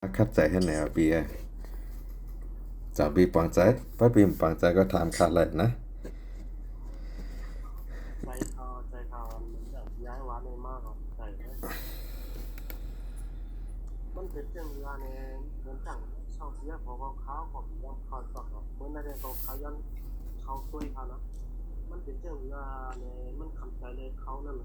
ຄັດໃຈເຮັດແນວບີເອີຍ. ເຈົ້າບີປອງໃຈ, ບໍ່ບີປອງໃຈກໍຖາມຂ້າໄດ້ນະ. ໃຈເຂົາ ໃຈເຂົາ ຢາຍວ່າໃນມາກໍໃຈເລີຍ. ມັນເປັນຈັ່ງວ່າແນ່ ເດີນທາງເຊົາເສຍ ເພາະວ່າເຂົາກໍບໍ່ຍອມເຂົ້າຈອກດອກ. ເມື່ອນັ້ນເຂົາຂະຫຍັນເຂົ້າຊ່ວຍເຂົານະ. ມັນເປັນຈັ່ງວ່າແນ່ ມັນຄຳໃຈເລີຍເຂົານັ້ນນະ.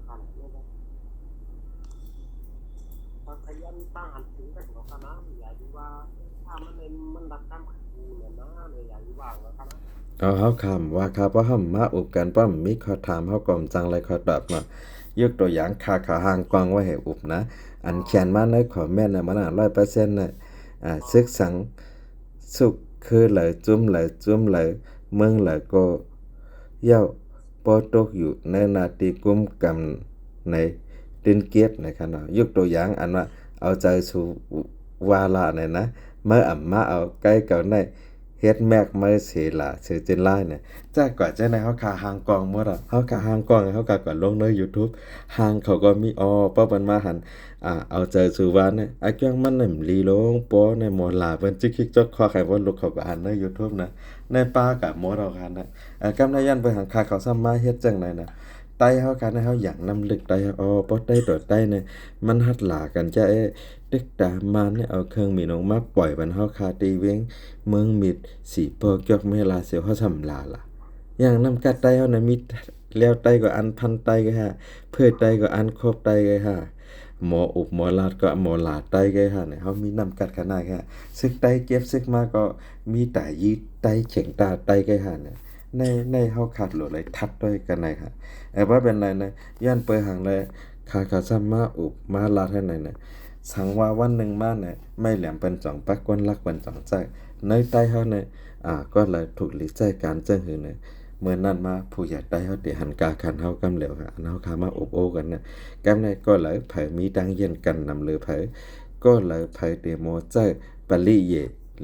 ເອົາ ເຮົາຄຳວ່າ ເພາະເຮົາມາອຸບກັນ ເພາະເຮົາມີຂໍ້ຖາມ ເຮົາກໍຈັ່ງໄດ້ຂໍ້ຕອບເນາະ. ຍົກຕົວຢ່າງ ຂ້າເຂົາຮ່າງກອງໄວ້ໃຫ້ອຸບນະ, ອັນຂຽນມາໃນຄອມເມັນນະ ມັນຮ້ອຍເປີເຊັນນະ. ອາ ສຶກສັງສຸກຄືເລີ ຈຸມເລີ ຈຸມເລີ ເມືອງເລີກໍ ເຍົາະ ບໍ່ຕົກຢູ່ໃນໜ້າທີ່ກຸມກຳໃນຕື່ນເກັບນະຄັບເນາະ. ຍົກຕົວຢ່າງອັນວ່າ ເອົາໃຈສູ່ວາລານີ້ນະ, ເມື່ອອຳມາເອົາໄກເກົ່າໃນ ເຮັດແມັກເມີເສລາ ເສືອຈິນລາຍນະ. ຈາກກວ່າຈັ່ງໃດເຮົາຂາຮ່າງກອງໝົດອະ, ເຮົາຂາຮ່າງກອງ ເຮົາກະກວ່າລົງໃນຢູທູບ ຮ່າງເຂົາກໍມີ ອໍ ປ້ອເພິ່ນມາຫັ້ນ ອາ ເອົາໃຈສູ່ວານະ ອາກຽງມັນນະ ລີລົງ ປ້ອນະ ໝໍລາເພິ່ນຈິກຄິກຈອກຄອກໃຫ້ບໍ່ລຸກ ເຂົາກໍຫັ້ນໃນຢູທູບນະ ໃນປ່າກະໝົດເອົາຫັ້ນນະ. ອາ ກຳນາຍຢ້ານເພິ່ນຫັນຂາເຂົາຊ້ຳມາເຮັດຈັ່ງໃດນະ ໄຕ້ເຮົາຂະນະ ເຮົາຢາກນຳເລິກໄຕ້ເຮົາ ອໍ ປ້ອນໄຕ້ຕໍ່ໄຕ້ນະ ມັນຫັດຫຼາກັນຈະເອ ຕຶກຕາມານະ ເອົາເຄື່ອງບິນອອກມາປ່ອຍບັນເຮົາຄາທີ່ວຽງເມືອງມິດ ສີປໍກ ກຽວແມ່ລາ ເຊວເຮົາສຳລາລະ. ຢ່າງນຳກັດໄຕ້ເຮົານະ ມີ ແລ້ວໄຕ້ກໍອັນ ພັນໄຕ້ກໍຫາ ເພີໄຕ້ກໍອັນ ຄົບໄຕ້ກໍຫາ ໝໍອຸບໝໍລາດກໍໝໍລາດໄຕ້ກໍຫານະ. ເຮົາມີນຳກັດຂະໜາດຫາ ຊຶກໄຕ້ເກັບຊຶກມາກໍມີຕາຢີໄຕ້ ເຂງຕາໄຕ້ກໍຫານະ. ໃນ ໃນເຮົາຂາດໂຫຼດເລີຍ ທັດດ້ວຍກັນໃນຫາ ເອີ ບໍ່ເປັນໄລນະ ຢ້ານເປີດຫາງແລ ຂ້າເຂົາຊ້ຳມາອຸບມາລາດໃຫ້ໃນນະ. ສັງວ່າວັນໜຶ່ງມານະ ໄມ້ແຫຼມເພິ່ນຈອງປັກ ກວນລັກເພິ່ນຈອງໃຊ້ ໃນໄຕ້ເຮົານະ ອາ ກໍເລີຍຖືກລິໃຊ້ການເຊິ່ງຫືນະ. ເມື່ອນັ້ນມາ ຜູ້ໃຫຍ່ໄຕ້ເຮົາໄດ້ຫັນກາຄັນເຮົາກຳແລ້ວ ອັນເຮົາຄາມາອົບໂອ້ກັນນະ ກຳແນກໍເລີຍ ໃຜມີທາງຢ້ຽນກັນນຳເລີໃຜ ກໍເລີຍ ໃຜເຕໂມໃຊ້ປະລິເຢ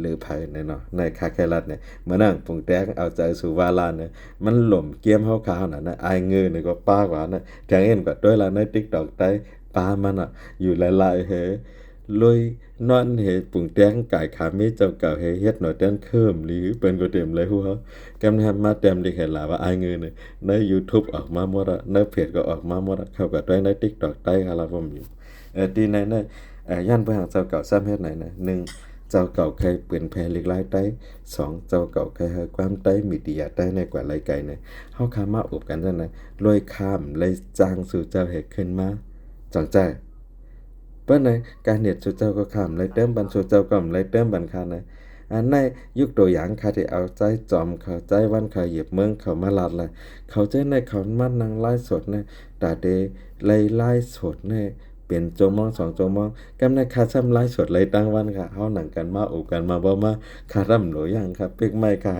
ຫຼື ໃຜແນ່ເນາະ ໃນຄາໄຄລັດນີ້ ມານັ່ງປຸງແຕ່ງເອົາໃຈສູ່ວາລານະ. ມັນຫຼົມກຽມເຮົາຂາວນະ ອາຍເງື່ອນີ້ກໍປາກວ່ານະ ແທງເຫັນກວ່າຕົວລາວໃນຕິກຕອກໄຕ້ ປາມານະ ຢູ່ຫຼາຍໆເຮ ລຸຍນອນເຮ ປຸງແຕ່ງກາຍຂາມີເຈົ້າເກົ່າເຮ ເຮັດໜໍແຕນເຄີມ ຫຼື ເພິ່ນກໍເຕັມເລີຍຮູ້ເຮົາ ກຳນຳມາແຕ້ມລິກໃຫ້ຫຼາວ່າອາຍເງື່ອນີ້ ໃນຢູທູບອອກມາໝົດ ໃນເພຈກໍອອກມາໝົດ ເຂົ້າກະຕົວໃນຕິກຕອກໄຕ້ຄາລາວອມຢູ່ ເອີ ທີ່ໃນ ໃນ ເອີ ຢ້ານເພິ່ນຫາເຈົ້າເກົ່າຊ້ຳເຮັດໃນນະ ໜຶ່ງ ເຈົ້າເກົ່າເຄີຍເປີນແຜ່ລິກລາຍໄຕ້ ສອງ ເຈົ້າເກົ່າເຄີຍໃຫ້ຄວາມໄຕ້ ມີດຽໄຕ້ໃນກວ່າໄລໄກນະ. ເຮົາຄາມາອົບກັນຊັ້ນນະ ລວຍຄາມໄລຈ້າງສູ່ເຈົ້າເຮັດຂຶ້ນມາ ຈອງໃຈ ເປັນໃນການເຮັດສູ່ເຈົ້າກໍຄາມໄລເຕີມບັນ ສູ່ເຈົ້າກໍໄລເຕີມບັນຄານະ. ອັນໃນຍົກຕົວຢ່າງ ຂ້າທີ່ເອົາໃຈຈອມເຂົາ ໃຈວັນເຂົາ ຫຍິບເມືອງເຂົາມາລາດລະ ເຂົາເຈົ້າໃນເຂົາມານັ່ງໄລສົດນະ ຕາເດ ໄລ ໄລສົດນີ້ເປັນຊົ່ວໂມງສອງຊົ່ວໂມງ ກຳນັ້ນຂ້າຊ້ຳໄລສົດໄລຕັ້ງວັນຄ່ະ ເຮົານັ່ງກັນມາ ໂອກັນມາ ເວົ້າມາ ຂ້າດຳໂຫຼຢ່າງ ຂ້າປິກໄມ ຂ້າ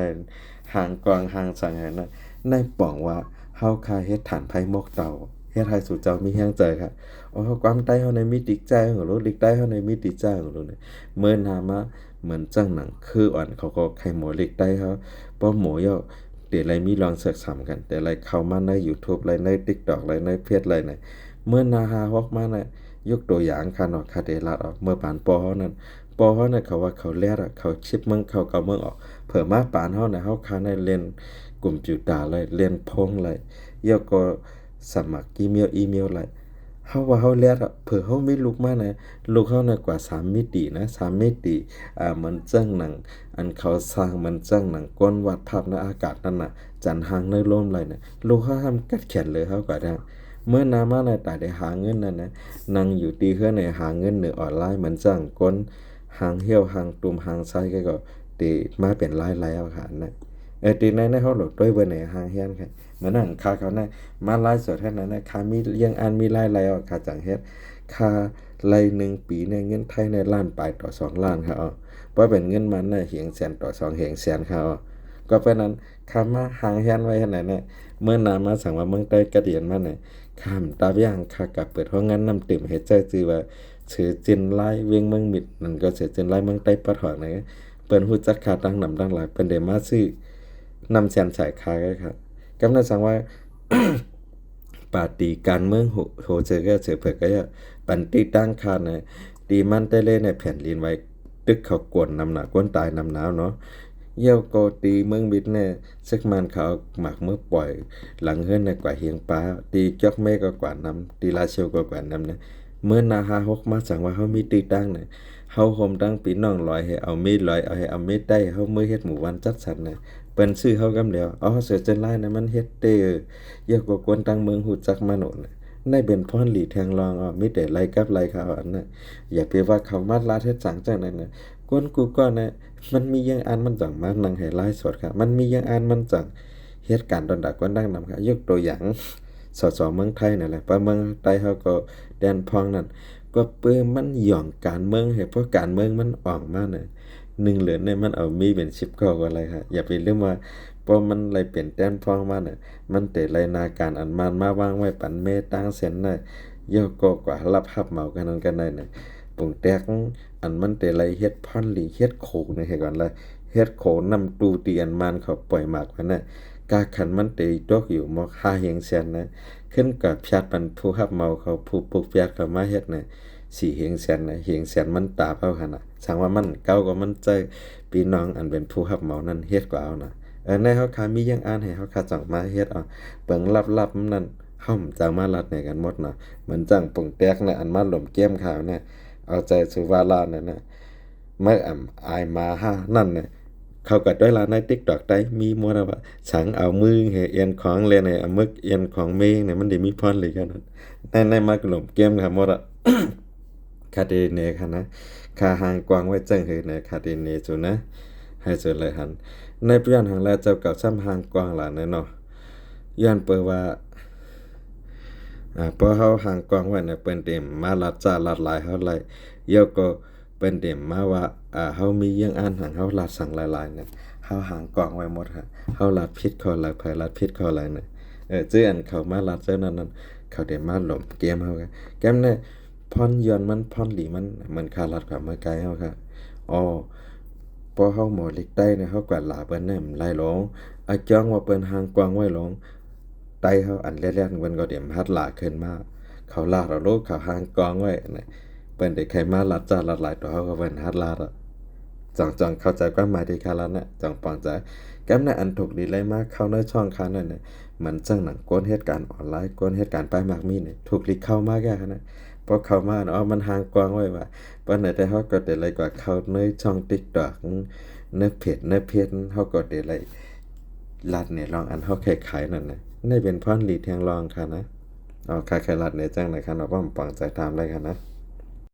ຫາງກອງ ຫາງສັງໃຫ້ນະ ໃນປ່ອງວ່າເຮົາຂ້າເຮັດຖານໄຟໝອກເຕົາ ເຮັດໃຫ້ສູ່ເຈົ້າມີແຮງໃຈຄ່ະ. ໂອ ຄວາມໃຕ້ເຮົາໃນມີຕິກໃຈຂອງໂລ ລິກໃຕ້ເຮົາໃນມີຕິກໃຈຂອງໂລ ເມີນາມາ ເໝືອນຈັ່ງໜັງຄືອ່ອນ ເຂົາກໍໄຄໂມລິກໃຕ້ເຮົາ ພໍໂມເຍົາ ເດໄລມີລອງເສິກສຳກັນ ເດໄລເຂົ້າມາໃນຢູທູບ ໄລໃນຕິກຕອກ ໄລໃນເຟສ ໄລໃນ ເມື່ອນາຮາຮອກມານະ ຍົກຕົວຢ່າງຂ້າເນາະ ຂ້າເດລາດອອກ ເມື່ອປານປໍເຮົານັ້ນ ປໍເຮົານະ ເຂົາວ່າເຂົາແລດອະ ເຂົາຊິບເມືອງເຂົ້າເກົ້າເມືອງອອກ ເຜີມາປານເຮົານະ ເຮົາຄານະເລ່ນຄອມພິວເຕີ ໄລເລ່ນໂພງ ໄລ ແລ້ວກໍ ສະໝັກຈີເມວ ອີເມວໄລ ເຮົາວ່າເຮົາແລດອະ ເຜີເຮົາມີລູກມານະ ລູກເຮົານະກວ່າສາມມິຕິນະ ສາມມິຕິ ອາ ເໝືອນຈັ່ງໜັງ ອັນເຂົາສ້າງເໝືອນຈັ່ງໜັງກົ້ນວາດພາບໃນອາກາດນັ້ນນະ ຈັນຫາງໃນລົມໄລນະ ລູກເຮົາຫ້າມກັດແຂນເລີເຮົາກວ່າດາ ເມື່ອນາມານະ ຕາໄດ້ຫາເງິນນັ້ນນະ ນັ່ງຢູ່ທີ່ເຮືອນໃນຫາເງິນເໜືອອອນລາຍ ເໝືອນຈັ່ງກົ້ນຫາງຫ່ຽວ ຫາງຕຸ່ມ ຫາງຊາຍ ກໍ ເຕມາເປັນລາຍໄລເອົາຫານນະ ເອີ ຕີໃນໃນເຮົາໂຫຼດດ້ວຍເບີໃນຫາງແຮນ ເມື່ອນັ້ນຂ້າເຂົານະ ມາລາຍສົດເຮັດນັ້ນນະ ຂ້າມີລຽງອັນມີລາຍໄລອອກ ຂ້າຈັ່ງເຮັດ ຂ້າໄລໜຶ່ງປີໃນເງິນໄທໃນລ້ານປາຍຕໍ່ສອງລ້ານຄ່ະອອ ບໍ່ເປັນເງິນມັນນະ ເຫງແສນຕໍ່ສອງເຫງແສນຄ່ະອອ ກໍເປັນນັ້ນ ຂ້າມາຫາງແຮນໄວ້ເຮັດນັ້ນນະ ເມື່ອນາມາສັງວ່າເມືອງໃຕ້ກັດເຢັນມານະ ຂ້າມຕາບຢ່າງ ຂ້າກະເປີດໂຮງງານນ້ຳດື່ມເຮັດໃຊ້ຊື່ວ່າ ເສືອຈິນລາຍວຽງເມືອງມິດ ນັ້ນກໍເສືອຈິນລາຍເມືອງໃຕ້ປະຖອງນະ ເພິ່ນຮູ້ຈັກຂ້າຕັ້ງນຳຕັ້ງຫຼາຍ ເພິ່ນໄດ້ມາຊື້ນ້ຳແຊນໃສ່ຂ້າເລີຍຄ່ະ ກຳນັ້ນສັງວ່າ ປາຕີການເມືອງໂຮ ໂຮເຈີແກ້ວເສືອເຜືອກກໍເຍາະ ປັນຕິຕັ້ງຄານະ ຕີມັນແຕ່ເລໃນແຜ່ນດິນໄຫວ ຕຶກເຂົາກວນນຳໜາ ກວນຕາຍນຳໜາວເນາະ. ແລ້ວກໍທີ່ເມືອງມິດແນ່ ເສິກມານເຂົາເອົາໝາກເມືອປ່ອຍຫຼັງເຮືອນໃນກວາດຮຽງປາ, ທີ່ຈອກແມ່ກໍກວາດນຳ, ທີ່ລາຊຽວກໍກວາດນຳນະ. ເມື່ອໜ້າຫ້າຫົກມາ ສັງວ່າເຮົາມີຕື້ຕັ້ງນະ, ເຮົາໂຮມທັງພີ່ນ້ອງລອຍ ໃຫ້ເອົາເມລອຍ ເອົາ ໃຫ້ເອົາເມໃຕ້ ເຮົາເມືອເຮັດໝູ່ບ້ານຈັດສັນນະ, ເພິ່ນຊື້ເຮົາກຳແລ້ວ. ອໍ ເສືອເຈີນລາຍນະ ມັນເຮັດເດ້. ແລ້ວກໍກວນຕ່າງເມືອງຮູ້ຈັກມາໂນນະ. ໃນເປັນພອນຫຼີແທງລອງ ອໍ ມີແຕ່ໄລ່ກັບໄລ່ເຂົາອັນນະ. ຢ່າໄປວ່າເຂົາມາລາດເຮັດສັງຈັ່ງນັ້ນນະ. ກວນກູ່ກ້ອນນະ ມັນມີຢ່າງອັນມັນຈັ່ງມານັ່ງໃຫ້ລາຍສົດຄະ, ມັນມີຢ່າງອັນມັນຈັ່ງເຮັດການດອນດາກວນດັ່ງນຳຄະ. ຍົກຕົວຢ່າງ ສສ ເມືອງໄທນັ້ນແຫຼະ, ປະເມືອງໃຕ້ເຮົາກໍແດນພອງນັ້ນ, ກໍເປີມັນຫຍ້ອງການເມືອງໃຫ້ ເພາະການເມືອງມັນອ່ອງມານະ. ໜຶ່ງເດືອນນີ້ມັນເອົາມີເປັນສິບເກົ້າກວ່າໄລ່ຄະ. ຢ່າໄປລືມວ່າ ເພາະມັນໄລ່ເປັນແດນພອງມານະ, ມັນແຕ່ໄລ່ໜ້າການອັນມານມາວາງໄວ້ປັນແມ່ຕ່າງເຊັ່ນນະ, ແລ້ວກໍກວ່າຮັບຮັບເໝົາກັນນັ້ນກັນໄດ້ນະ. ປຸງແຕກ ອັນມັນແຕ່ໄລ່ເຮັດພອນຫຼີ ເຮັດໂຂນໃຫ້ກ່ອນລະ, ເຮັດໂຂນນຳຕູ້ທີ່ອັນມານເຂົາປ່ອຍໝາກໄວ້ນະ. ກາຄັນມັນແຕ່ຕົກຢູ່ໝົກຫ້າເຮງແສນນະ, ຂຶ້ນກະພຽດປັນຜູ້ຮັບເໝົາເຂົາ ຜູ້ປຸກພຽດເຂົາມາເຮັດນະ ສີ່ເຮງແສນນະ, ເຮງແສນມັນຕາບເອົາຫັ້ນນະ. ສັງວ່າມັນເກົ່າກໍມັນໃຊ້ພີ່ນ້ອງອັນເປັນຜູ້ຮັບເໝົານັ້ນເຮັດກວ່າເອົານະ. ເອີ ໃນເຮົາຄາມີຢ່າງອັນໃຫ້ເຮົາຄາຈັ່ງມາເຮັດເອົາ, ເບິ່ງລັບໆນັ້ນ ເຮົາຈະມາລັດໃຫ້ກັນໝົດເນາະ. ມັນຈັ່ງປຸງແຕກນະ ອັນມາລົມເກມຂ່າວນະ, ເອົາໃຈສຸວາລານະນະ. ເມື່ອອຳອາຍມາຫ້ານັ້ນນະ ເຂົາກໍດ້ວຍລາວໃນຕິກຕອກໄດ້ມີໝົດວ່າ ສັງເອົາມືໃຫ້ເອັນຂອງເລນ ໃຫ້ເອົາມຶກເອັນຂອງເມງນະ, ມັນໄດ້ມີພອນເລີຍກັນ. ໃນ ໃນມາກະຫຼົມເກມຄະໝົດອະ ຄາເດເນຄະນະ, ຄາຫ່າງກວາງໄວ້ຈັ່ງເຮີນະ ຄາເດເນສູນະ ໃຫ້ສູນເລີຍຫັ້ນ. ໃນປະໂຫຍດຫຍັງລະເຈົ້າເກົ່າຊ້ຳຫ່າງກວາງຫຼາຍແນ່ເນາະ. ຍ້ອນເປີວ່າ ອາ ພໍເຮົາຫ່າງກວາງໄວ້ນະ ເພິ່ນເຕັມມາລັດຊ້າລັດຫຼາຍເຮົາໄລ່, ແລ້ວກໍ ເພິ່ນເຕັມມາວ່າ ອາ ເຮົາມີຢ້ຽງອ່ານຫຍັງ ເຮົາລັດສັງຫຼາຍໆນະ, ເຮົາຫາງກອງໄວ້ໝົດຮະ, ເຮົາລັດຜິດຂໍ້ລະ ໃຜລັດຜິດຂໍ້ລະນະ. ເອີ ເຈົ້າອັນເຂົາມາລັດເຈົ້ານັ້ນນັ້ນ ເຂົາໄດ້ມາລົມເກມເຮົາກະ ແກມແນ່ ພອນຢອນມັນ ພອນຫຼີມັນ ເໝືອນຄາລັດຂວາມືໄກເຮົາກະ ອໍ ພໍເຮົາໝໍລິກໄຕ້ນະ ເຮົາກວາດລາເພິ່ນນະ ມັນໄລ່ລົງ ອາຈອງວ່າເພິ່ນຫາງກອງໄວ້ລົງ ໄຕ້ເຮົາອັນແລ່ນໆ ເພິ່ນກໍເຕຍມຮັດລາຂຶ້ນມາ. ເຂົາລາດເອົາໂລດ ເຂົາຫາງກອງໄວ້ນະ, ເພິ່ນໄດ້ໄຄມາລັດຈ້າລັດຫຼາຍ ຕົວເຮົາກໍເພິ່ນຮັດລາດອະ. ຈອງ ຈອງເຂົ້າໃຈຄວາມໝາຍທີ່ຂ້າລາດນະ, ຈອງປອງໃຈ. ແກ້ມນະ ອັນຖືກລີໄລ່ມາເຂົ້າໃນຊ່ອງຂ້ານັ້ນນະ, ມັນຈັ່ງໜັງຄົນເຮັດການອອນລາຍ, ຄົນເຮັດການປ້າຍໝາກມີ້ນະ, ຖືກລີເຂົ້າມາແກ່ຫັ້ນນະ. ພໍເຂົ້າມາ ອໍ ມັນຫາງກອງໄວ້ວ່າ ປານໃດແຕ່ເຮົາກໍໄດ້ໄລ່ກວ່າເຂົ້າໃນຊ່ອງຕິກຕອກ, ໃນເພຈ ໃນເພຈ ເຮົາກໍໄດ້ໄລ່ ລັດໃນລອງອັນເຮົາໄຄຂາຍນັ້ນນະ, ໃນເປັນພອນລີແທງລອງຄ່ະນະ. ເອົາ ຄ່າໄຄລັດໃນຈັ່ງໃດຄ່ະເນາະ, ປ້ອມປອງໃຈຖາມໄດ້ຄ່ະນະ.